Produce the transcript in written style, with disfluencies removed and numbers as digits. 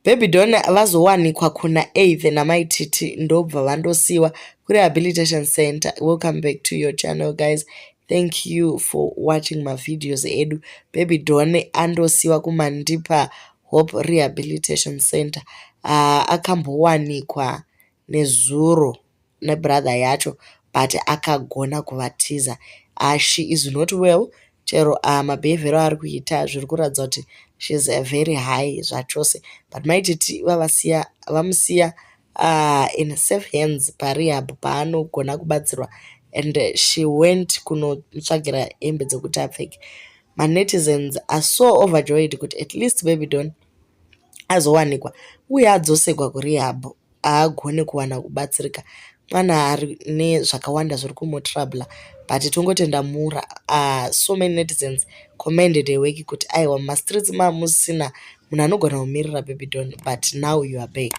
Baby Don vazowanikwa kuna 8th naMai Titi, ndobva vandosiiwa kurehabilitation center. Welcome back to your channel, guys. Thank you for watching mavideos edu. Baby Don andosiiwa kuMandipa Hope Rehabilitation Center. Akambowanikwa nezuro nebrother yacho, but akagona kuvatiza. She is not well. Chero mabehaviour aari kuita zviri kuratidza kuti she is very high zvachose, but Mai Titi vavasiya, vamusiya in safe hands parehab paanogona kubatsirwa, and she went kunomutsvagira hembe dzekuti apfeke. Manetizens are so overjoyed kuti at least Baby Don azowanikwa uye adzoserwa kurehab, haagone kuwana kubatsirika. Mwana ari nezvakawanda zviri kumutroubler, but tongotenda Mura. So many netizens commended her work kuti aiwa, mumastreets mamusina munhu anogona kumirira Baby Don, but now you are back.